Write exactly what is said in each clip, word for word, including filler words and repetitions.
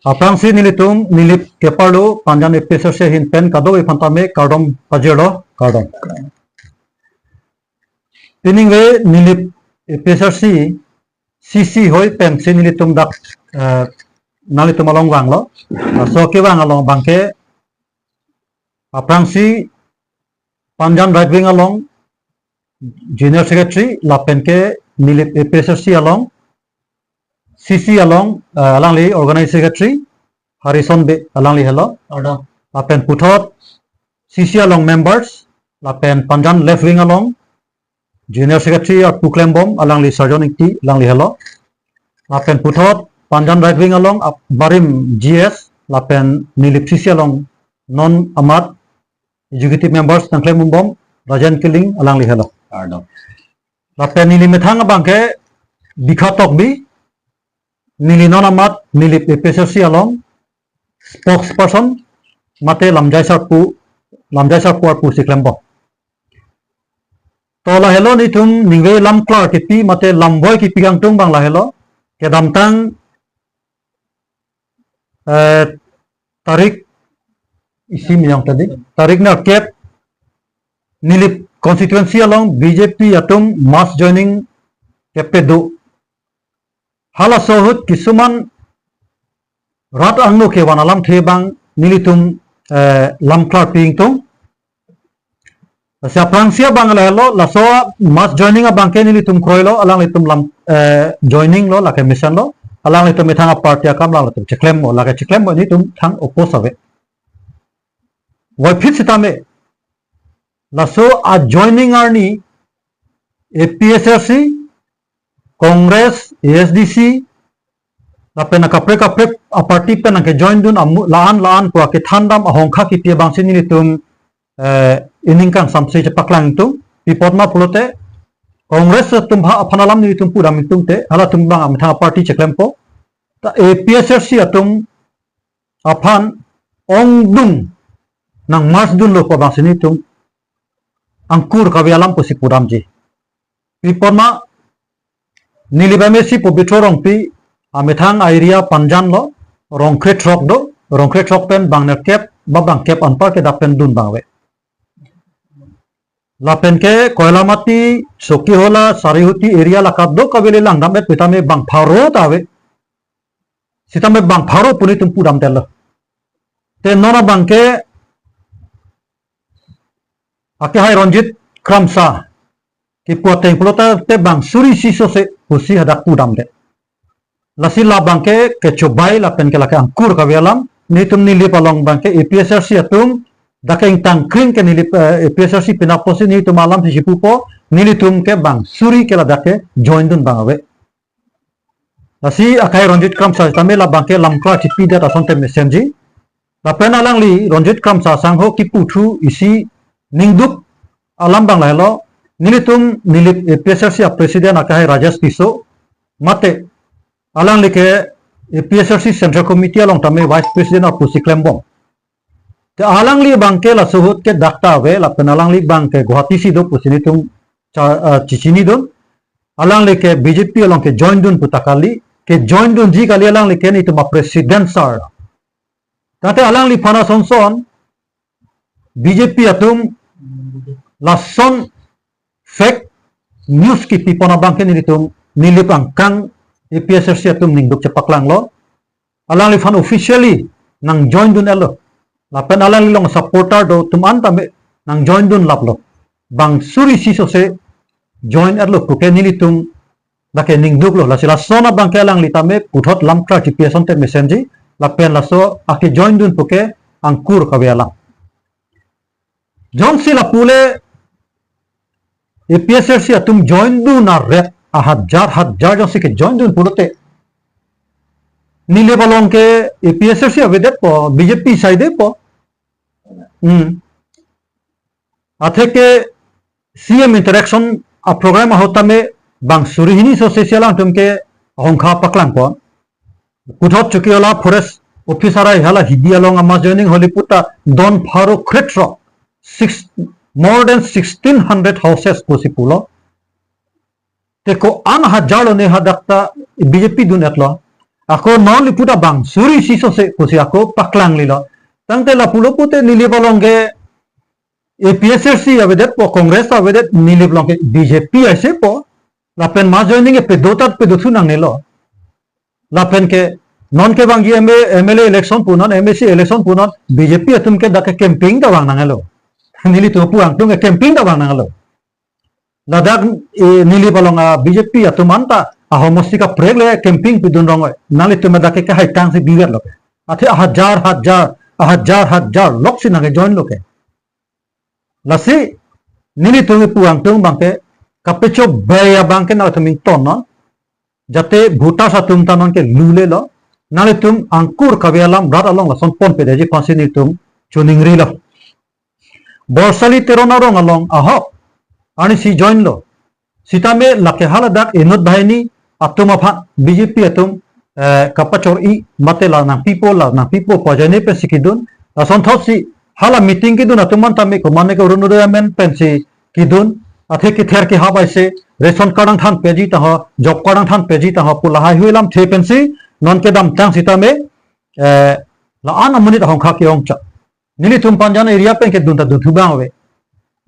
Aphrangsi nelitum Nilip keparlo Panjan A P S R C ahin pen kadokave aphan tame kardom pajirlo, kardom. Piningve Nilip A P S R C C C hoi pensi nelitum dak, eh, nanglitum along vanglo. Laso kevang along abangke aphrangsi Panjan Right Wing along General Secretary lapen ke Nilip A P S R C along C C along, eh, alangli Organizing Secretary Harrison Bey alangli helo. Order. Lapen puthot C C along members, lapen Panjan Left Wing along General Secretary arpu klembom alangli Sarjon Ingti alangli helo. Lapen puthot Panjan Right Wing along ap-, barim G S, lapen Nilip C C along non amat executive members nangklembom Rajen Killing alangli helo. Kardom. Lapen neli methang abangke Bikha Tokbi, neli non amat Nilip A P S R C along spokesperson mate lamjai sarpo, lamjai sarpo arpu si klembom. To lahelo nelitum ningve lamklar kipi mate lamvoi kipi kangtung abang lahelo. Kedamtang, eh, tarik isi miyang tadi, tarik nerkep Nilip constituency along B J P atum mass joining kepedo. Halaso ahut kisuman rat angno kevan alamthe abang nelitum, eh, lamklar pi ingtung. Lasi aphrangsi abang lahelo, laso mass joining abangke nelitum kroilo, alanglitum lam, eh, joining lo, lake mesenlo, alanglitum methang aparty akam alanglitum cheklemlo, lake cheklemlo nelitum thang oppose ave. Puvoiphit sitame, laso ajoining arni A P S R C, Congress, A S D C, lapen akaprek kaprek aparty pen nangkejoindun amu la-an la-an pu akethandam ahongkha kipi abangsi nelitum, eh, ining kangsamse chepaklang ingtung. Pi apot ma pulote Congress atum ha aphan alam nelitum pudam ingtungte, halatum abang amethang aparty cheklempo. Ta A P S R C atum aphan ongdung nang merge dunlo pu abangsi nelitum angkur kave alam pusi pudamji. Pi apot ma Nilip M A C Pobitro Rongpi amethang a-area Panjan lo, Rongkre throk do, Rongkre throk pen bang nerkep ba bangkep anpar kedap pen dun abang ave. Lapen ke Koilamati, Chokihola, Sarihuti area la kadokave le langdam-et pu tame bang pharo ta ave. Sitame bang pharo pu nelitum pudamdetlo. Te non abangke akehai Ronjit Kramsa kipu ateng pulote bang suri isi sose pusi hadak pudamdet. Lasi labangke kechobai lapen ke lake angkur kave alam, nelitum Nilip along abangke A P S R C atum dak ke ingtangkring ke Nilip, eh, A P S R C penap pusi nelitum alamsi chipupo, nelitum ke bang suri ke ladak kejoindun abang ave. Lasi akehai Ronjit Kramsa tame labangke lamklar chipidet asonte mesenji. Lapen alangli Ronjit Kramsa sangho kiputhu isi ningduk alam abang lahelo, nelitum Nilip A P S R C a-president akehai Rajesh Tisso mate alangli ke A P S R C Central Committee along tame vice president arpu si klembom. Te alangli abangke laso ahut ke dak ta ave, lapen alangli abangke Guwahati si do pusi nelitum cha-, ah, chechinidun. Alangli ke B J P along kejoindun pu ta kali, kejoindunji kali alangli ke nelitum a-president sir. Tangte alangliphan asonson B J P atum lason fake news kipipon abangke nelitum Nilip angkang A P S R C atum ningduk chepaklanglo. Alangliphan officially nangjoindun-etlo. Lapen alangli along supporter do atum an tame nangjoindun laplo. Bang suri isi sose join-etlo puke nelitum lake ningduklo. Lasi lason abangke alangli tame puthot lamklar chipi asonte mesenji. Lapen laso akejoindun puke angkur kave alam. Jongsi lapu le A P S R C atum joindun aret ahajar hajar jongsi kejoindun pulote, Nilip along ke A P S R C avedetpo, B J P si avedetpo. Hmm. Atheke C M interaction a-program ahut tame bang suri hini sose si alangtum ke ahongkha paklangpon. Puthot Chokihola forest office arai hala hidi along a-mass joining holi puta don pharo krethrok, six, more than sixteen hundred houses pusi pulo. Te ko-an hajar lo ne hadak ta B J P dun-etlo. Ako non lipu ta bang suri isi sose pusi ako paklanglelo. Tangte lapulo pute Nilip along ke A P H L C avedetpo, Congress avedetpo, Nilip along ke B J P asepo. Lapen mass joining ke pedotat pedothu nangnelo. Lapen ke non kevangji M A, M L A election punon, M A C election punon, B J P atum ke dak ke campaign ta vang nanglo. Nelitum pu angtung ke campaign ta vang nanglo. Ladak, eh, Nilip along a B J P atum anta ahomosti kaprek le campaign pidun rong oi. Nanglitum dak ke hai tangsi biverlo ke. Athe ahajar hajar, ahajar hajar loksi nangke joinlo ke. Lasi nelitum pu angtung abang ke kapecho bai abang ke nangtum ingtonnon. Jate voters atum ta non ke lulelo. Nanglitum angkur kave alam rat along lason ponpedetji aphansi nelitum choningrilo. Borsali Teron arong along ahok arnisi joinlo. Sitame lake haladak inut banghini atum aphan B J P atum, eh, kapachor-i mate la nangpipo, la nangpipo pu ajoine pensi kedun. Lasonthotsi hala meeting kedun atum anta me komatne ke Orunodoi amen pensi kedun. Athe kether kehap aise ration card nangthanpeji tangho, job card nangthanpeji tangho pu lahai hui alamthe pensi non kedamtang sitame, eh, la-an amonit ahongkha ke-ongchot. Nelitum Panjan area pen kedun ta dunthu abang ave.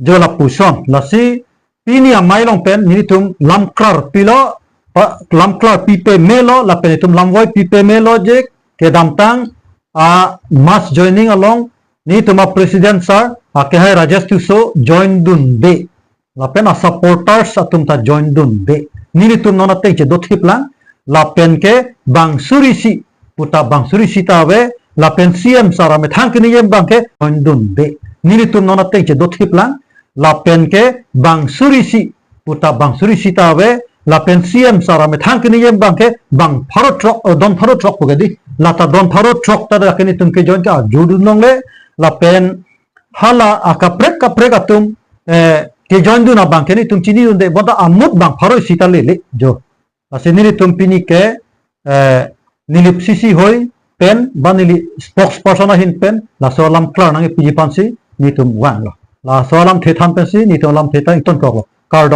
Jo lapuson, lasi pini amei along pen nelitum lam klar pilo, pa, lam klar pipe melo, lapen itum lamvoi pipe melo je kedamtang a mass joining along nelitum a president sir, akehai Rajesh Tisso join dunde. Lapen a supporters atum ta join dunde. Nelitum non ateng chedothip lang, lapen ke bang suri isi, puta bang suri isi ta ave, lapen C M sir amethang kenijem abang ke join dunde. Nelitum non ateng chedothip lang, lapen ke bang suri isi, puta bang suri isi ta ave, lapen C M sir amethang kenijem abang ke bang pharo throk, eh, don pharo throk pu ke dei. Lata don pharo throk ta dak ke nelitum kejoin ke arjudun longle, lapen hala akaprek kaprek atum, eh, kejoin dun abang ke nelitum chinidunde, bonta amut bang pharo isi ta lele jo. Lasi nelitum pini ke, eh, Nilip C C hoi pen, ba neli spokesperson ahin pen, laso alam klar nangpiji aphansi nelitum vanglo. Laso alamthe than pensi nelitum alamthe ta ingtonkoklo. Kardom.